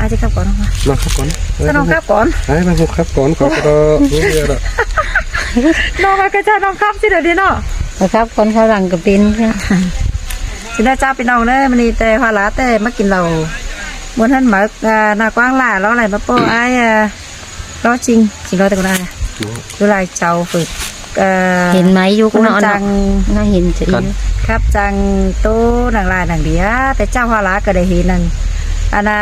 ອາດຈະຂັບກ່ອນເນາະ ນ້ອງຂັບກ່ອນ ສະນ້ອງຂັບກ່ອນ ໃຫ້ນ້ອງຂັບກ່ອນ ຂ້ອຍກໍບໍ່ເຫຼືອດອກ ນ້ອງກໍຈະນ້ອງຂັບຊິດຽວນີ້ເນາະ ຂ້ອຍຂັບກ່ອນ ຂ້າງຫຼັງກໍເປັນ ຊິໄດ້ເຈົ້າພີ່ນ້ອງເດີ ມື້ນີ້ແຕ່ພາລາແຕ່ມາກິນເຫຼົ້າ ມ່ວນຫັ້ນມາ ອາ ໜ້າກວ້າງຫຼາຍ ລາວໄຫຼມາພໍອ້າຍ ອາ ລາວຈິງ ຊິລາວແຕ່ຄົນອາຍ ຢູ່ຫຼາຍເຈົ້າຝຶກ ເອີ ເຫັນໄໝຢູ່ ຄົນຈັ່ງ ເນາະ ເຫັນຈະ ຄັບຈັ່ງໂຕນາງຫຼາຍນາງເດຍ ແຕ່ເຈົ້າພາລາກໍໄດ້ເຫັນນັ້ນ ອັນນ່າ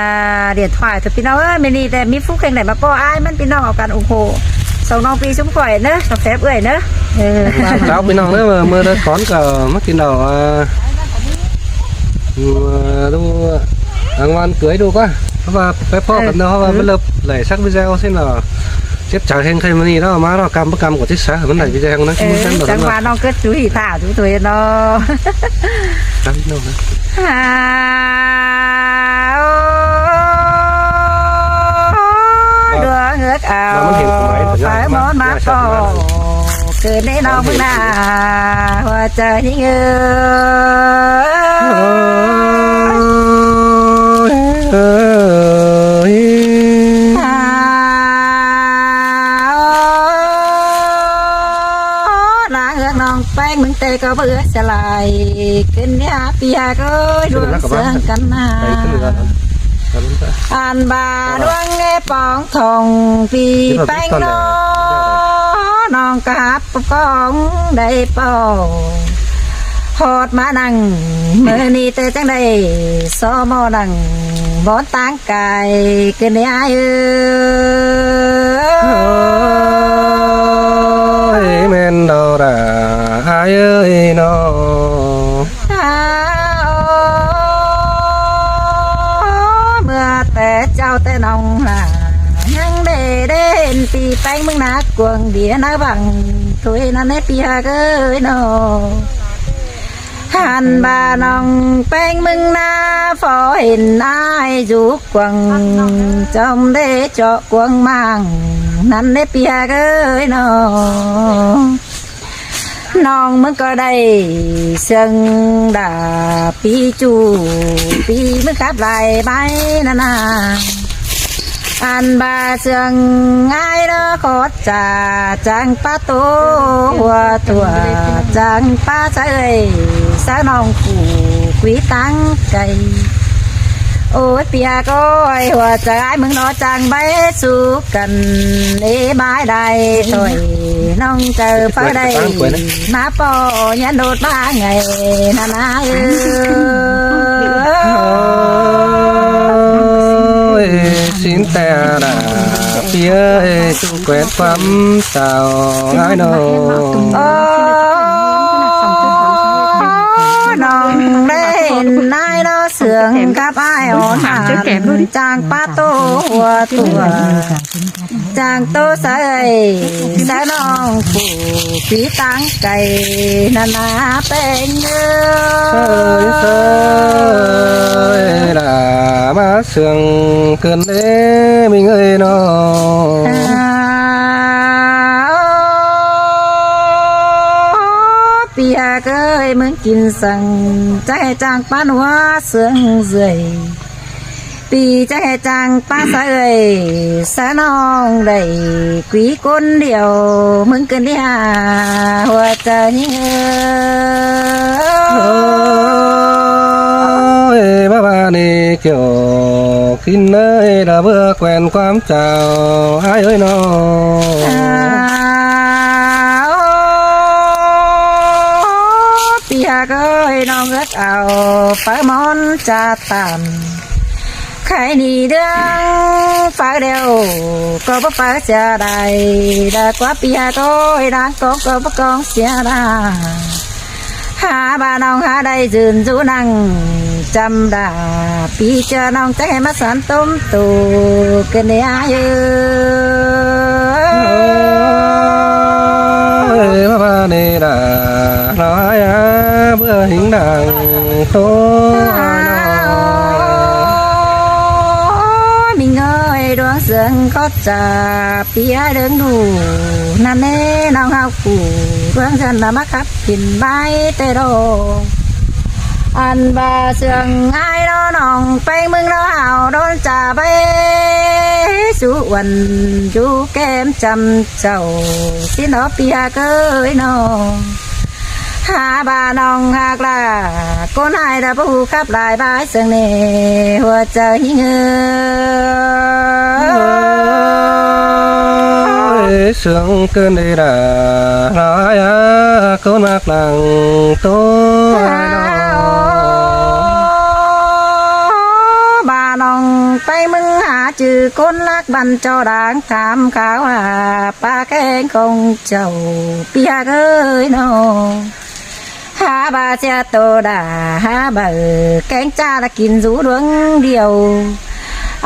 ດຽວຖ່າຍເຖາະພີ່ນ້ອງເອີຍ ມື້ນີ້ແຕ່ມີຜູ້ແຂ່ງໃດມາພໍອ້າຍມັນ ພີ່ນ້ອງເອົາກັນ ໂອ້ໂຫ ສອງນ້ອງປີຊຸມຂ້ອຍເດີ ສອງແຟບເອື້ອຍເດີ ເອີ ເຈົ້າພີ່ນ້ອງເດີ ເມື່ອໃດກ່ອນກໍມາກິນເຫຼົ້າ ອາ ດູ ທາງວັນເກີຍດູກວ່າ ເພາະວ່າໄປພໍ້ກັນເນາະ ເພາະວ່າມັນເລີບໄຫຼສັກວິແຊວຊິເນາະ ເຈັບໃຈແຮງໄຄມື້ນີ້ເນາະ ມາເນາະ ກຳປະກຳກວ່າທີ່ສາ ມັນໄດ້ວິແຊວນະ ເອີ ຈັ່ງວ່ານ້ອງເກີດຈຸຍຖ້າຢູ່ຕົວເນາະ ຕາມນ້ອງນະ ດວງເອີກເອົາ ໄຟມອນມາກໍ ເກີດໃນນອກເມືອງນາ ຫົວໃຈຍິງເອີຍ ນາງເອີກນ້ອງແປ້ງ ມຶງແຕ່ກໍບໍ່ເອືອສະຫຼາຍ ຂຶ້ນເດີພີ່ຮັກເອີຍ ດວງເຊື່ອງກັນນາ ອັນບາດວງເອປອງ ຂອງພີ່ແປ້ງເນາະ ນ້ອງກະຮັບປະກອງໄດ້ປອງ ຮອດມານັ່ງມື້ນີ້ແຕ່ຈັ່ງໃດ ຊໍມໍນັ່ງບ່ອນຕ່າງກາຍ ເກີນໄດ້ອ້າຍເອີຍ ແມ່ນດອກລະອ້າຍເອີຍເນາະ. ເມື່ອແຕ່ເຈົ້າແຕ່ນ້ອງລາ ຍັງໄດ້ ໄດ້ເຫັນປີແປ້ງເມືອງນາກວາງເດຍນາຫວັງ ໂທຍນັ້ນແນ່ປີຮັກເອີຍເນາະ ຫັນວ່ານ້ອງແປ້ງເມືອງນາ ພໍເຫັນອ້າຍຢູ່ກວາງ ຈອມໄດ້ເຈາະກວາງມາງ ນັ້ນແນ່ປີຮັກເອີຍເນາະ. ນ້ອງເມືອງກໍໄດ້ເຊື່ອງດາ ປີຈູ ປີເມືອງຂັບຫຼາຍໄມ້ນານາ ອັນບາເຊື່ອງອ້າຍເນາະ ຂໍຈາຈາງປາໂຕ ຫົວຕົວຈາງປາສາເອີຍ ສາວນ້ອງຜູ້ກຸຍຕັ້ງໄກ ໂອ້ຍ ປຽກໂອ້ຍ ຫົວໃຈອ້າຍເມືອງເນາະ ຈາງໄບສູ່ກັນເອບາຍໄດ້ ໂອ້ຍ ນ້ອງເຈົ້າເຝົ້າໄດ້ມາພໍ້ ຍານໂດດມາໄງນານາເອີຍ ຊິນແຕ່ລະ ປຽກເອີຍ ສູ່ແຄວນຄວາມເສົ້າ ອ້າຍນ້ອງ ໂອ້ ນ້ອງໄດ້ເຫັນອ້າຍເນາະ ເຊື່ອງກັບອ້າຍອ່ອນຫານ ຈາງປາໂຕຫົວຕົວ ຈາງໂຕສາເອີຍ ສາວນ້ອງຜູ້ປີຕ່າງໄກ ນານາແປ້ງເອີຍ ເອີຍ ເອີຍ ລາມາເຊື່ອງເກີນເດ້ມິງເອີຍນ້ອງ ອາ ໂອ້ ປຽກເອີຍ ເມືອງກິນສັງ ຈະໃຫ້ຈາງປານົວເຊື່ອງເຊື່ອຍ ປີຈະໃຫ້ຈາງປາສາເອີຍ ສາວນ້ອງໄດ້ກຸຍຄົນດຽວ ເມືອງເກີນເດຍ ຫົວໃຈຍິງເອີຍ ໂອ້ຍ ມາບາດນີ້ກ່ຽວກິນເອີຍ ລະເບືອແຄວນຄວາມເຈົ້າ ອ້າຍເອີຍນ້ອງ ອາ ໂອ້ ປຽກເອີຍ ນ້ອງເອີກເອົາ ປາໝອນຈາຕານ ໄຂໜີເດືອງຟ້າດຽວ ກໍບໍ່ປາເສຍດາຍ ດາກວ່າປຽກໂອ້ຍ ນາງກອງກໍບໍ່ກອງເສຍດາຍ ຫາວ່ານ້ອງຫາໄດ້ຢືນຢູ່ນັ່ງຈຳດາ ປີເຈີນ້ອງຈະໃຫ້ມາສັນຕົມໂຕ ເກີນເດຍອ້າຍເອີຍ ເອີຍ ມາບາດນີ້ລະ ລະຫາຍເພື່ອຫິງດັງໂຕ ມິງເອີຍ ດວງເຊື່ອງກໍຈະ ປຽເດີງດູ ນັ້ນແນ່ນ້ອງເຮົາກູ ເບື້ອງຊັ້ນນະມາຂັບກິນໄມ້ແຕ່ດອກ ອັນວ່າເຊື່ອງອ້າຍເນາະ ນ້ອງແປ້ງເມືອງເນາະ ເຮົາໂດນຈາໄວ້ ອວນຢູ່ແກ້ມຈຳເຈົ້າ ຊິເນາະ ປຽກເອີຍເນາະ. ຫາວ່ານ້ອງຮັກລາ ຄົນອ້າຍລະບໍ່ຮູ້ຂັບຫຼາຍບາຍເຊິ່ງແນ່ ຫົວໃຈຍິງເອີຍ. ເອີຍ ເຊື່ອງເກີນໄດ້ລະ ລາຍອາ ຄົນຮັກຫຼັງໂຕ ບານ້ອງໄປເມືອງຫາຈື່ຄົນລັກບ້ານເຈົ້າດ່າງ ຖາມຂ່າວຫາປາແກງຂອງເຈົ້າ ປຽກເອີຍເນາະ. ຫາວ່າເສຍໂຕດາ ຫາເບີແກງຈາລະກິນຢູ່ດວງດຽວ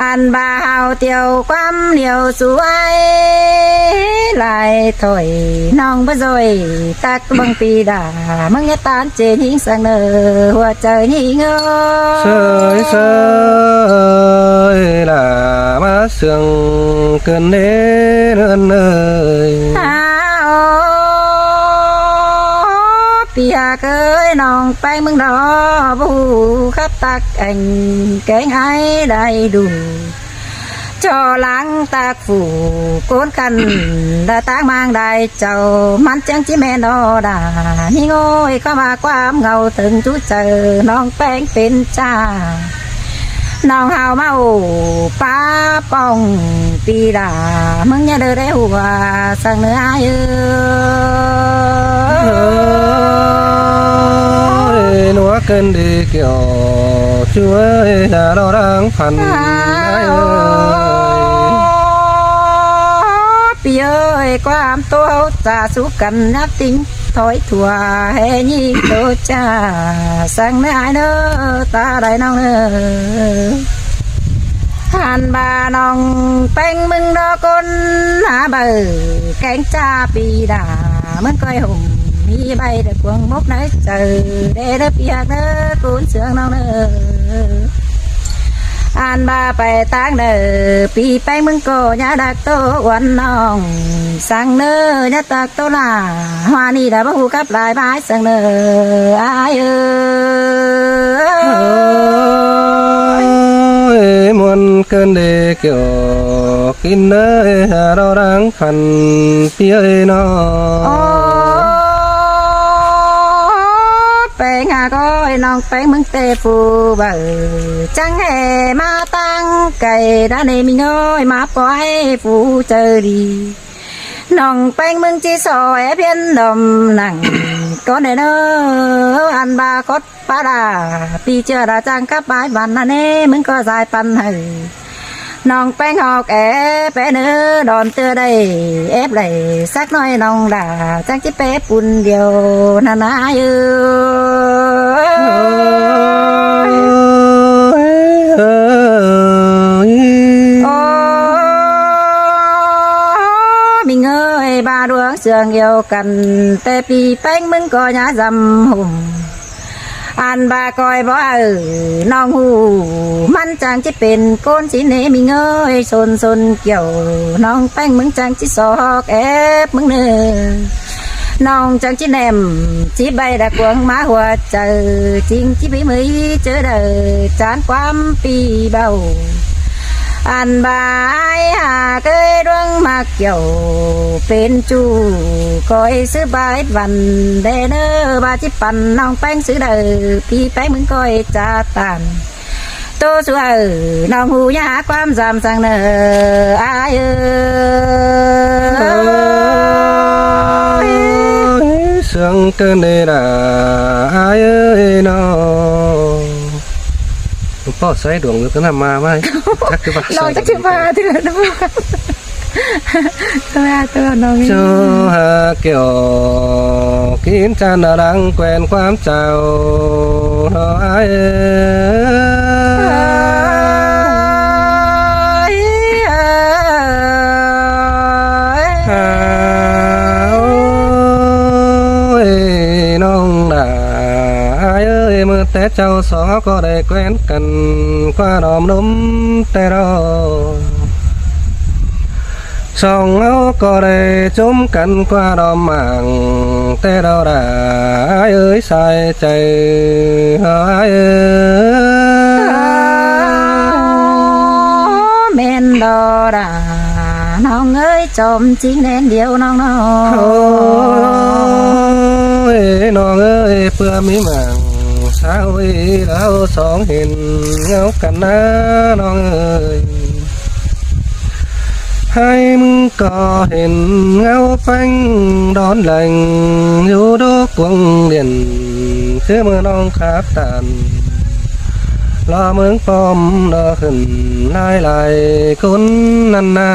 ອັນວ່າເຮົາຕຽວຄວາມຫຼຽວສວຍ ຫຼາຍຖ້ອຍນ້ອງບໍ່ຊ່ອຍ ຕັກເບິ່ງປີດາ ມຶງຢ່າຕານເຈຍິງສັງເນີ ຫົວໃຈຍິງເອີຍ. ເຊີຍ ເຊີຍລະ ມາເຊື່ອງເກີນເດ້ເນີນເອີຍ. ອາໂອ ປຽກເອີຍ ນ້ອງແປ້ງມຶງດອກ ບໍ່ຂັບຕັກແອ່ງແກງອ້າຍໄດ້ດູ ຈໍຫຼັງຕັກ ຜູ້ໂກນກັນ ດາຕາງມາງໄດ້ເຈົ້າ ມັນຈັ່ງຊິແມ່ນດອກດາ ມີໂງ່ຍຄຳວ່າຄວາມເຫງົາເຖິງຈຸໃຈ ນ້ອງແປ້ງເປັນຈ້າ ນ້ອງເຮົາມາໂອ້ປາປ້ອງ ປີດາ ມຶງຢ່າເດີໄດ້ຫົວ ສັງເນີອ້າຍເອີຍ. ເອີຍ ໜັວເກີນດີກ່ຽວ ຈວຍດາດອດາງພັນ ອ້າຍເອີຍ. ປີເອີຍ ຄວາມໂຕເຮົາຈະສູ້ກັນນັບຕິງ ຖອຍທົ່ວແຫ່ຍິງໂຕຈາ ສັງເນີອ້າຍເນີ ຕາໄດ້ນ້ອງເນີ. ຫັ້ນວ່ານ້ອງແປ້ງມຶງດອກຄົນຫາເບີແກງຈາປີດາ ເມືອງກ້ອຍຫົ່ມມີໃບດາກວງມົກໃນໃຈ ແດ່ເດີປຽກເດີ ກູນເຊື່ອງນ້ອງເນີ. ອັນວ່າໄປຕາງເດີ ປີແປ້ງມຶງກໍຢ່າດັກໂຕອວນນ້ອງ ສັງເນີ ຢ່າຕັກໂຕຫຼາ ຫວານີ້ດາບໍ່ຮູ້ກັບຫຼາຍບາຍສັງເນີ ອ້າຍເອີຍ. ໂອ້ຍ ມ່ວນເກີນເດກ່ຽວ ກິນເດີດາວດັງພັນ ປີເອີຍນ້ອງ. ໂອ້ ແປ້ງຫາກ້ອຍ ນ້ອງແປ້ງມຶງແຕ່ຜູ້ເບົາ ຈັ່ງແຫ່ມາຕັ້ງໄກ ດາເນມີງ່ອຍມາປ່ອຍຜູ້ໃຈດີ ນ້ອງແປ້ງມຶງຈິຊອຍພຽນດອມໜັງ ກ່ອນແດ່ເນີ ອັນບາກົດປາດາ ປີເຈືອດາຈັ່ງກັບບາຍວັນນະເນ ມຶງກໍສາຍປັນໃຫ້ ນ້ອງແປ້ງຮອກແອບແປເນີ ດອນເຕືອໄດ້ແອບໄດ້ສັກໜ້ອຍ ນ້ອງດາຈັ່ງຈິແປປຸນດຽວນານາເອີຍ. ໂອ້ ມິງເອີຍ ບາດວງເຊື່ອງດຽວກັນ ແຕ່ປີແປ້ງມຶງກໍຍາຈຳຫຸ່ມ ອັນບາກອຍບໍ່ເອີ ນ້ອງຮູ້ ມັນຈັ່ງຈິເປັນ ໂກນຊິເນມີເງີຍຊົນຊົນກ່ຽວ ນ້ອງແປ້ງມຶງຈັ່ງຈິຊອກແອບມຶງເນີ ນ້ອງຈັ່ງຈິແນມຈິໃບດາກວງມາຫົວໃຈ ຈິງຈິໄປເມີຍເຈີເດີ ຈານຄວາມປີເບົາ ອັນບາອ້າຍຫາເກີຍດວງມາກ່ຽວ ເປັນຈູ້ກອຍຊືບບາຍວັນແດ່ເນີ ບາຈິປັນນ້ອງແປ້ງຊືເດີ ປີແປ້ງມຶງກອຍຈາຕານ ໂຕສວຍ ນ້ອງຮູ້ຍາຄວາມສຳສັງເນີ ອ້າຍເອີຍ ເຊື່ອງເກີນເດລາ ອ້າຍເອີຍນ້ອງ ພໍ່ໃຊ້ດວງຢູ່ກັບນ້ຳມາໄວ້ ຈັກຄືວ່າ ນ້ອງຈັກຄືວ່າເທື່ອ ໂທຫາແກ້ວ ກິນຈານດາດັງແຂວນຄວາມເຈົ້າ ນ້ອງອ້າຍເອີຍ ໂອ້ຍ ນ້ອງຫຼ້າອ້າຍເອີຍ ເມື່ອແຕ່ເຈົ້າສອງເຮົາກໍໄດ້ແຂວນກັນ ກວ່າດອມລົມແຕ່ດອກ ສອງເຮົາກໍໄດ້ຈົມກັນກວ່າດອມໝາກແຕ່ດອກດາ ອ້າຍເອີຍ ສາຍໃຈອ້າຍເອີຍ ແມ່ນດອກດາ ນ້ອງເອີຍ ຈອມຈິງແດນດຽວນ້ອງນ້ອງ. ໂອ້ຍ ນ້ອງເອີຍ ເພື່ອມີໝັ້ງສາວເອີຍ ລາວສອງເຫັນເງົາກັນນານ້ອງເອີຍ. ໃຫ້ມຶງກໍເຫັນເງົາແປ້ງດອນແຫຼງ ຢູ່ດອກກວາງຫຼຽນ ຊື່ເມືອງໜອງຂາບຕານ ລະເມືອງປ້ອມດອກຂຶ້ນ ຫຼາຍໆຄົນນັ້ນນາ.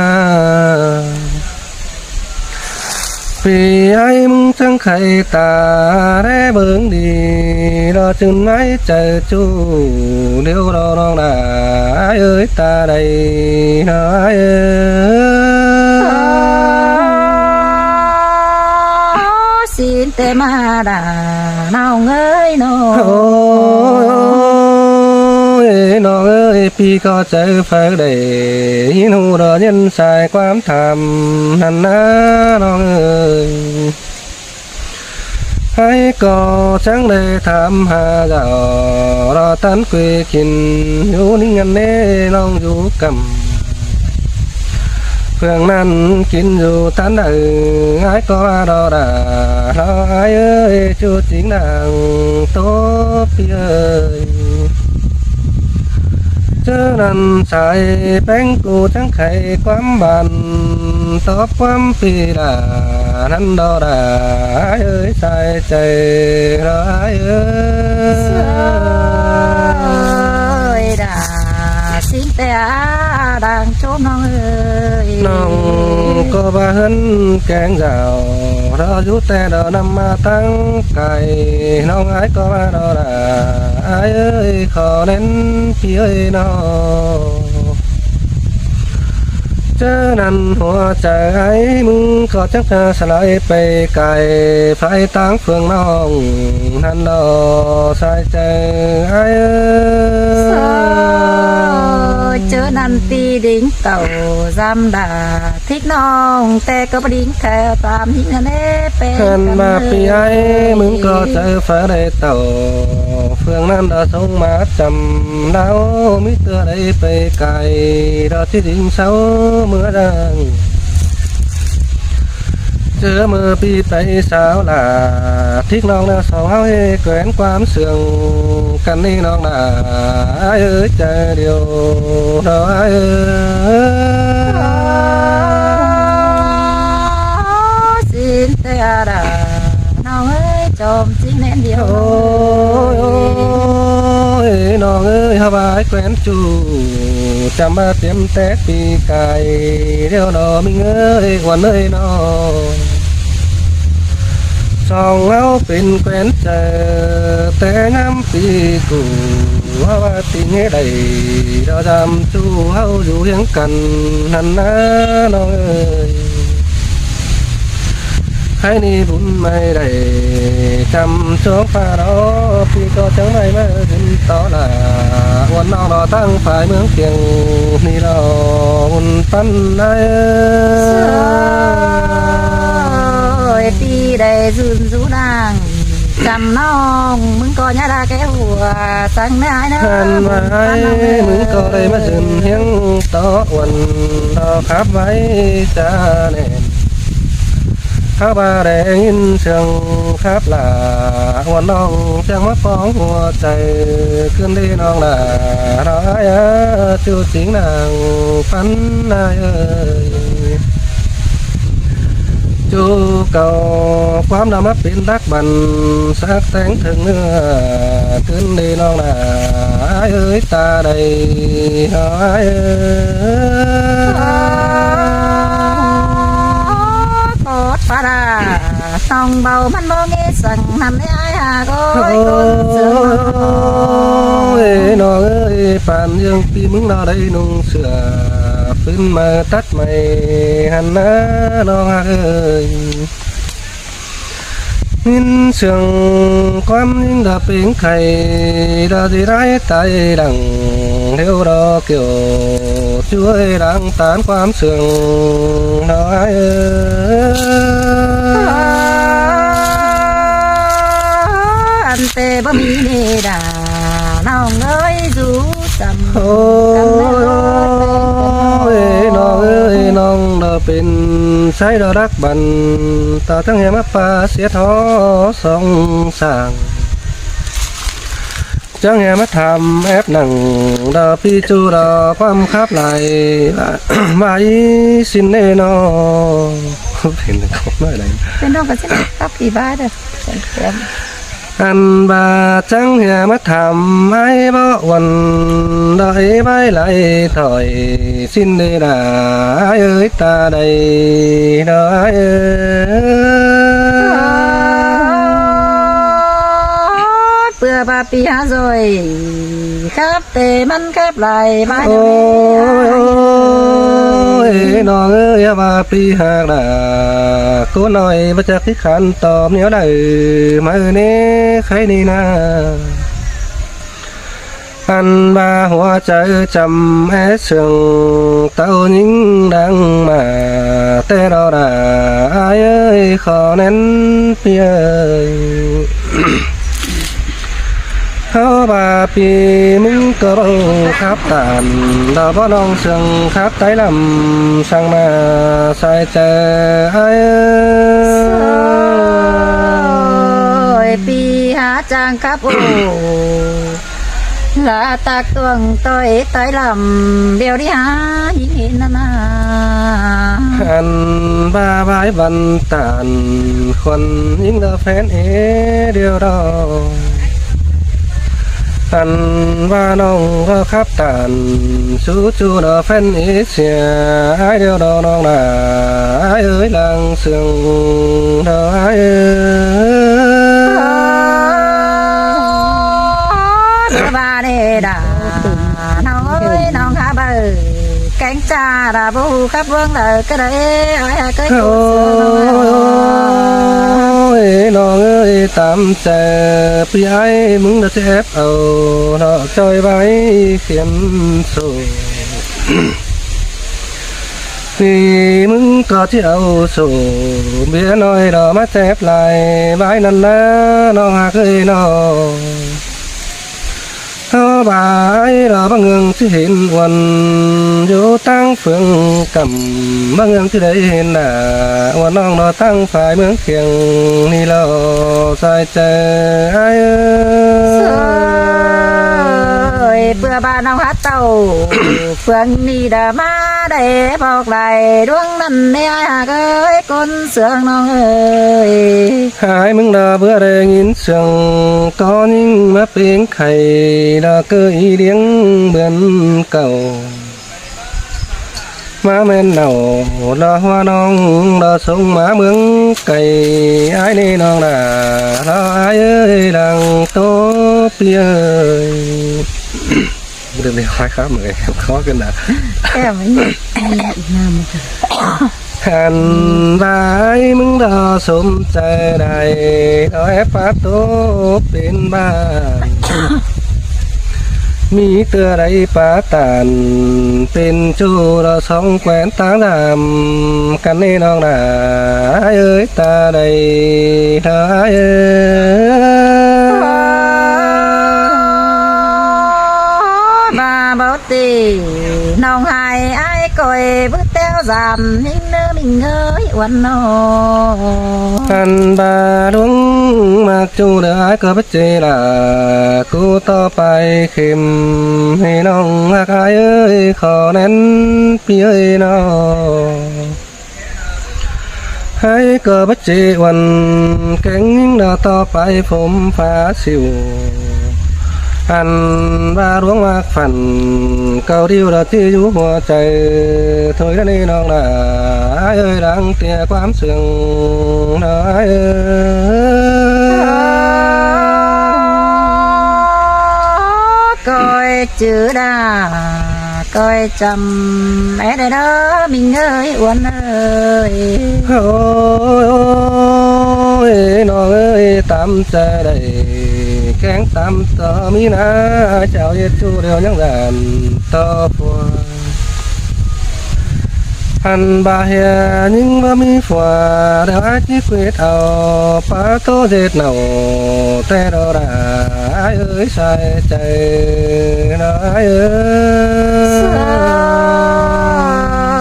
ພີ່ອ້າຍມຶງຈັ່ງໄຂຕາແລເບິ່ງດີ ລະຈື່ນໄວ້ໃຈຈູ້ ດຽວດອກນ້ອງນາ ອ້າຍເອີຍ ຕາໃດນາ ອ້າຍເອີຍ. ຊິນແຕ່ມາດາ ນ້ອງເອີຍນ້ອງ. ໂອ້ຍ ນ້ອງເອີຍ ພີ່ກໍໃຈເຝົ້າໄດ້ຍິນຮູ້ດອກ ຍິນສາຍຄວາມຖາມນັ້ນນາ ນ້ອງເອີຍ. ໃຫ້ກໍຈັ່ງໄດ້ຖາມຫາເຈົ້າ ລະຕັນກຸຍກິນ ຢູ່ນີ້ຫັ້ນເດນ້ອງຢູ່ກຳ ເຟືອງນັ້ນກິນຢູ່ຕັນໃດ ອ້າຍກໍວ່າດອກດາ ລະອ້າຍເອີຍ ຈູ້ຈິງນາງໂຕ ພີ່ເອີຍ. ເຈີນັ້ນສາຍແປ້ງກູຈັ່ງໄຂຄວາມບານ ຕອບຄວາມປີດານັ້ນດອກດາ ອ້າຍເອີຍ ສາຍໃຈດອກອ້າຍເອີຍ. ເອີຍດາ ຊິງແຕ່ອາດາງໂຈມນ້ອງເອີຍ ນ້ອງກໍວ່າເຮືອນແກງເຈົ້າ ເຮົາຢູ່ແຕ່ດອກນຳມາຕັ້ງໄກ ນ້ອງອ້າຍກໍວ່າດອກດາ ອ້າຍເອີຍ ຂໍແນ່ນ ພີ່ເອີຍນ້ອງ. ເຈີນັ້ນຫົວໃຈອ້າຍມຶງກໍຈັ່ງຈະສະຫຼາຍໄປໄກ ພາຍທາງເຟືອງນ້ອງນັ້ນດອກ ສາຍໃຈອ້າຍເອີຍ. ເຈີນັ້ນຕີດິງເຕົ້າຈຳດາ ທິກນ້ອງແຕ່ກໍບໍ່ດິງແຄ່ຕາມຫິງຫັ້ນເດ ເປັນກັນມາ ພີ່ອ້າຍມຶງກໍໃຈຟ້າໄດ້ເຕົ້າ ເຟືອງນັ້ນດາສົ່ງມາຈຳ ດາວມີເທື່ອໃດໄປໄກ ດາວທີ່ດິງເຊົາເມືອດັ່ງ ເຈີເມືອປີໄປສາວຫຼ້າ ທິກນ້ອງແນວສອງເຮົາເຮແກນຄວາມເຊື່ອງກັນນີ້ນ້ອງນາ ອ້າຍເອີຍ ໃຈດຽວດອກອ້າຍເອີຍ. ຊິນແຕ່ອາດາ ນ້ອງເອີຍ ຈອມຈິງແໜ້ນດຽວ ໂອ້ຍ ນ້ອງເອີຍ ເຮົາວ່າອ້າຍແກນຈູ້ ຈຳວ່າຕຽມແຕ່ປີກາຍ ດຽວນ້ອງມິງເອີຍ ຫວນເອີຍນ້ອງ ສອງເຮົາເປັນແຄວນເຈີ ແຕ່ຍາມປີກູ ເຮົາວ່າຕິເຫດໃດ ດອກຈຳຈູເຮົາຢູ່ຮຽງກັນຫັ້ນນາ ນ້ອງເອີຍ. ໃຫ້ນີ້ບຸນໄມ້ໄດ້ ຈຳຊ່ວງຟ້າລໍ ປີກໍຈັ່ງໄດ້ມາຂຶ້ນຕໍ່ລາ ອວນນ້ອງລໍຕັ້ງຝ່າຍເມືອງກຽງ ນີ້ລໍບຸນປັນນາ ເອີຍ ປີໄດ້ຊື່ນຊູນາງ ຈຳນ້ອງ ມຶງກໍຍາດາແກ້ຫົວ ສັງນາຍນາ ອັນວ່າອ້າຍມຶງກໍໄດ້ມາຊື່ນຮຽງຕໍ່ອວນ ດອກຂັບໄວ້ຈາແໜ້ນ ຫາກວ່າໄດ້ຍິນສຽງຂັບລາ ອວນນ້ອງຈັ່ງມາປອງຫົວໃຈ ຄືນດີນ້ອງນາ ດອກອ້າຍເອີຍ ຈູ້ຈິງນາງປັນນາຍເອີຍ. ຈູ້ເກົ່າຄວາມນຳມາເປັນດັກບັນ ສັກແຕ່ງເຖິງເນື້ອ ຄືນດີນ້ອງນາ ອ້າຍເອີຍ ຕາໃດ ອ້າຍເອີຍ. ກອດປາດາ ນ້ອງເບົາມັນບໍ່ເງສັງ ນຳໄດ້ອ້າຍຫາກ ໂອ້ຍ ໂອ້ຍ ຄົນເຊື່ອ ນ້ອງເອີຍ ປານເລື່ອງປີມຶງລາວໄດ້ນຸ່ງເສື້ອ ຟືນມາຕັດໄມ້ຫັ້ນນາ ນ້ອງຮັກເອີຍ. ຍິນສຽງຄວາມຍິງດາເປັງໄຂ່ ດາຊິໄດ້ຕາຍດັງ ເດວດອກກ່ຽວ ຊ່ວຍດັງຕານຄວາມເຊື່ອງ ນ້ອງເອີຍ. ອັນແຕ່ບໍ່ມີເນດາ ນ້ອງເອີຍ ຢູ່ຈຳ ໂອ້ຍ ນ້ອງເອີຍ ນ້ອງດອກ ໃຊ້ດອກດັກບັນ ຕໍ່ຈັ່ງແຫ່ມາປາເສຍທໍ່ສອງສາງ ຈັ່ງແຫ່ມາຖາມແອບໜັງ ດອກປີຈູດອກຄວາມຂັບໄລ່ ວ່າອີຊິນເດນໍ ເປັນຂອງໜ້ອຍໃດ ເປັນນ້ອງກໍຊິກັບອີບາເດີ ອັນວ່າຈັ່ງເຮືອມາຖາມອ້າຍບໍ່ອວນ ດອກເອໄວ້ໄຫຼຖອຍ ຊິນເດດາອ້າຍເອີຍຕາໃດ ດອກອ້າຍເອີຍ ເພື່ອບາປີຫາຊ່ອຍ ຄັບແຕ່ມັນຄັບຫຼາຍມາ ໂອ້ຍ ນ້ອງເອີຍ ວ່າປີຫາກລາ ໂກນ້ອຍບໍ່ຈັກຊິຂັນຕອບແນວໃດ ມາເອີຍເນ ໃຄນີ້ນາ ອັນວ່າຫົວໃຈຈຳແອເຊື່ອງ ເຕົ້າຍິງດັງມາ ແຕ່ດອກດາອ້າຍເອີຍ ຂໍແໜ້ນປີເອີຍ ເຮົາວ່າປີມຶງກໍເວົ້າຄັບຕານ ດອກບໍ່ນ້ອງເຊື່ອງຄັບໄຕລຳ ສັ່ງມາໃສ່ໃຈອ້າຍເອີຍ ປີຫາຈ້າງຄັບໂອ ລາຕັກຕວງຕ້ອຍຕາຍລຳ ດຽວນີ້ຫາຍິງເຫັນນານາ ອັນວ່າວາຍວັນຕານ ຄວັນຍິງລະແຟນເອດຽວດອກ ອັນວ່ານ້ອງກໍຄັບຕານ ຊູຈູດອກແຟນເອເຊຍ ອ້າຍດຽວດອກນ້ອງນາ ອ້າຍເອີຍລາງເຊື່ອງດອກອ້າຍເອີຍ ສະບາຍດີດາ ນ້ອງເອີຍ ນ້ອງຫາເບີ ແກງຈາດາບໍ່ຮູ້ກັບເບິ່ງເລີຍກໍໄດ້ ອ້າຍຫາເກີຍ ໂອ້ຍ ນ້ອງເອີຍ ຕາມໃຈ ປີອ້າຍມຶງດາຈະແອບເອົາ ເນາະ ຈ່ອຍໄວ້ຂຽນໂຊ ປີມຶງກໍຈະເອົາໂຊ ເບຍນ້ອຍດອກມາແຈບຫຼາຍ ບາຍນັ້ນນາ ນ້ອງຫາເກີຍເນາະ ເຮົາບາຍລະບັງເຮືອງຊິເຫັນອວນ ຢູ່ຕ່າງເຟືອງກຳ ບັງເຮືອງຊິໄດ້ເຫັນໜ້າ ອວນນ້ອງເນາະ ຕັ້ງຝ່າຍເມືອງຂຽງ ນີ້ລະສາຍໃຈອ້າຍເອີຍ ເພື່ອບ້ານນ້ອງຫາເຕົ້າ ເຟືອງນີ້ດາມາໄດ້ບອກໄດ້ ດວງນັ້ນແນ່ອ້າຍຫາເອີຍ ຄົນເຊື່ອງນ້ອງເອີຍ ຫາຍມຶງດາເພື່ອໄດ້ຍິນ ເຊື່ອງກໍຍິ່ງມາເປັງໄຂ່ ລະເກີຍລ້ຽງເບືອນເກົ່າ ມາແມ່ນເນົ່າລະຫົວນ້ອງ ລະສົ່ງມາເມືອງໄກ ອ້າຍເນນ້ອງລາ ລະອ້າຍເອີຍ ຫຼັງໂຕປີເອີຍ ບໍ່ໄດ້ໄປຄວາຍຄາບເລີຍ ຂໍຂຶ້ນນະ ແກ້ວມັນອີກນ້ຳມັນ ອັນວ່າອ້າຍມຶງດາສົມໃຈໄດ້ ດອກແອບປາໂຕເປັນບ້ານ ມີເທື່ອໃດປາຕານ ເປັນຈູລະສອງແຂວນຕ່າງດຳ ກັນເນນ້ອງລາ ອ້າຍເອີຍ ຕາໃດ ດອກອ້າຍເອີຍ ມາບໍ່ຕິ ນ້ອງຫາຍອ້າຍກ້ອຍບຶດແຕ້ວສາມ ຍິງເນີມິງເອີຍ ອວນນ້ອງ ອັນບາດວງມັກຈູເດີອ້າຍກໍບໍ່ເຈລາ ກູຕໍ່ໄປເຂັມ ໃຫ້ນ້ອງຮັກອ້າຍເອີຍ ຂໍແໜ້ນປີເອີຍນ້ອງ ໃຫ້ກໍບໍ່ເຈອວນ ແກງຍິງດອກຕໍ່ໄປຜົມຟ້າຊິວ ອັນວ່າດວງມາກຝັນ ເກົາດິວດອກທີ່ຢູ່ຫົວໃຈ ໂທຍລະເນນ້ອງລາ ອ້າຍເອີຍ ຫຼັງເຕຍຄວາມເຊື່ອງ ອ້າຍເອີຍ ກ້ອຍຈື່ດາ ກ້ອຍຈຳແອດເດີ ມິງເອີຍ ອວນເອີຍ ໂອ້ຍ ນ້ອງເອີຍ ຕາມໃຈໄດ້ ແກງຕຳຕໍ່ມີນາ ເຈົ້າເຮັດຢູ່ດຽວຍັງດ້ານຕໍ່ຜົວ ອັນບາເຮຍຍິງບໍ່ມີຜົວ ດຽວອ້າຍຊິເຮັດເອົາ ປາໂຕເຈັດເນົ່າ ແຕ່ດອກດາ ອ້າຍເອີຍ ສາຍໃຈ ນ້ອງອ້າຍເອີຍ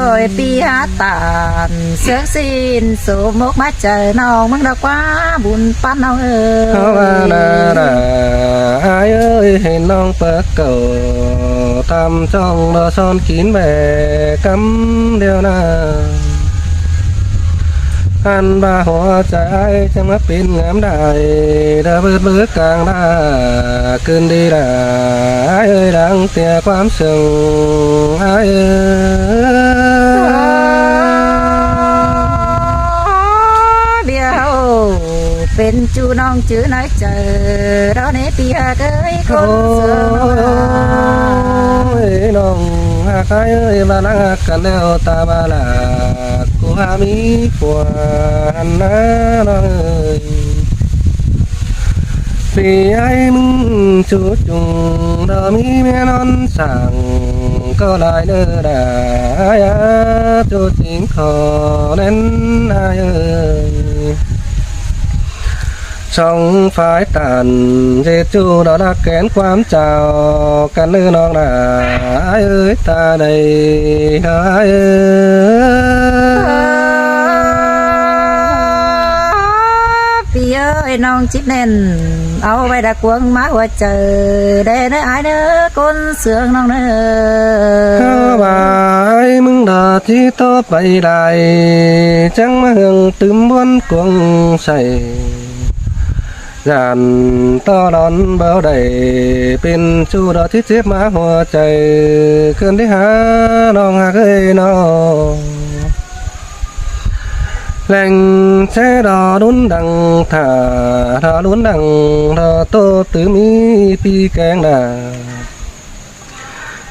ເອີຍ ປີຫາຕານ ເສືອງສິນໂສມອົກມາໃຈ ນ້ອງເມືອງດອກກວາ ບຸນປັນນ້ອງເອີຍ. ເຮົາວ່ານານາ ອ້າຍເອີຍ ເຫັນນ້ອງປາກເກົ່າ ຕຳຈ້ອງບໍ່ຊ້ອນກິນແບກຳດຽວນາ. ອັນວ່າຫົວໃຈອ້າຍຈັ່ງມາເປັນງາມໄດ້ ດາເບີດເບີກາງດາ ຄືນດີດາ ອ້າຍເອີຍ ດັງເຕຍຄວາມເຊິ່ງ ອ້າຍເອີຍ. ດຽວເປັນຈູນ້ອງຈື່ໃນໃຈ ດອກເນປີຮັກເອີຍ ຄົນເຊື່ອນ້ອງ. ໂອ້ຍ ນ້ອງຮັກອ້າຍເອີຍ ວ່ານາງຮັກກັນແລ້ວ ຕາມາລາ ກູຫາມີຜົວຫັ້ນນານ້ອງເອີຍ. ປີອ້າຍມຶງຈູຈຸງ ດອກມີເມຍນອນສ້າງ ກໍຫຼາຍເດີດາ ອາຍອາ ຈູຈິງຂໍແໜ້ນອ້າຍເອີຍ. ສອງຝ່າຍຕານເຈຈູ ດອກລັກແກນຄວາມເຈົ້າກັນເດີນ້ອງນາ ອ້າຍເອີຍ ຕາໃດດອກອ້າຍເອີຍ. ປີເອີຍ ນ້ອງຈິບແໜ້ນ ເອົາໄວ້ດາກວງມາຫົວໃຈ ແດ່ເດີອ້າຍເດີ ຄົນເຊື່ອນ້ອງເດີ. ເຮົາວ່າອ້າຍມຶງດາທີ່ຕໍ່ໄປໄດ້ ຈັ່ງມາເຮືອງຕື່ມບ່ອນກວງໃສ່ ຢ້ານຕໍ່ລອນບໍ່ໄດ້ ເປັນຊູດອກທີ່ເຈັບມາຫົວໃຈ ຄືນໄດ້ຫານ້ອງຮັກເອີຍນ້ອງ. ແຫຼ່ງແຊດອລຸນດັງ ຖ້າດອລຸນດັງ ດອໂຕຕື່ມມີປີແກງດາ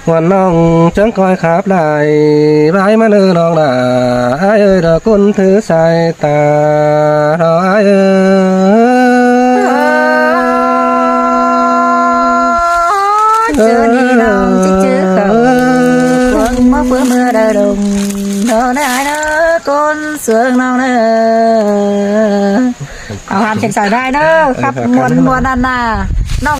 ວ່ານ້ອງຈັ່ງກອຍຂາບຫຼາຍ ບາຍມາເນີນ້ອງດາ ອ້າຍເອີຍ ດອກຸນຖືສາຍຕາ ດອອ້າຍເອີຍ. ເຈີນີ້ນ້ອງຈິຈື່ເຂົາ ເບິ່ງມາເພື່ອເມື່ອດາດົງ ດອນາຍເດີ ຄົນເຊື່ອນ້ອງເດີ. ເອົາຫານແຂ່ງສາຍໄດ້ເດີ ຄັບມ່ວນໆ ອັນນາ ນ້ອງ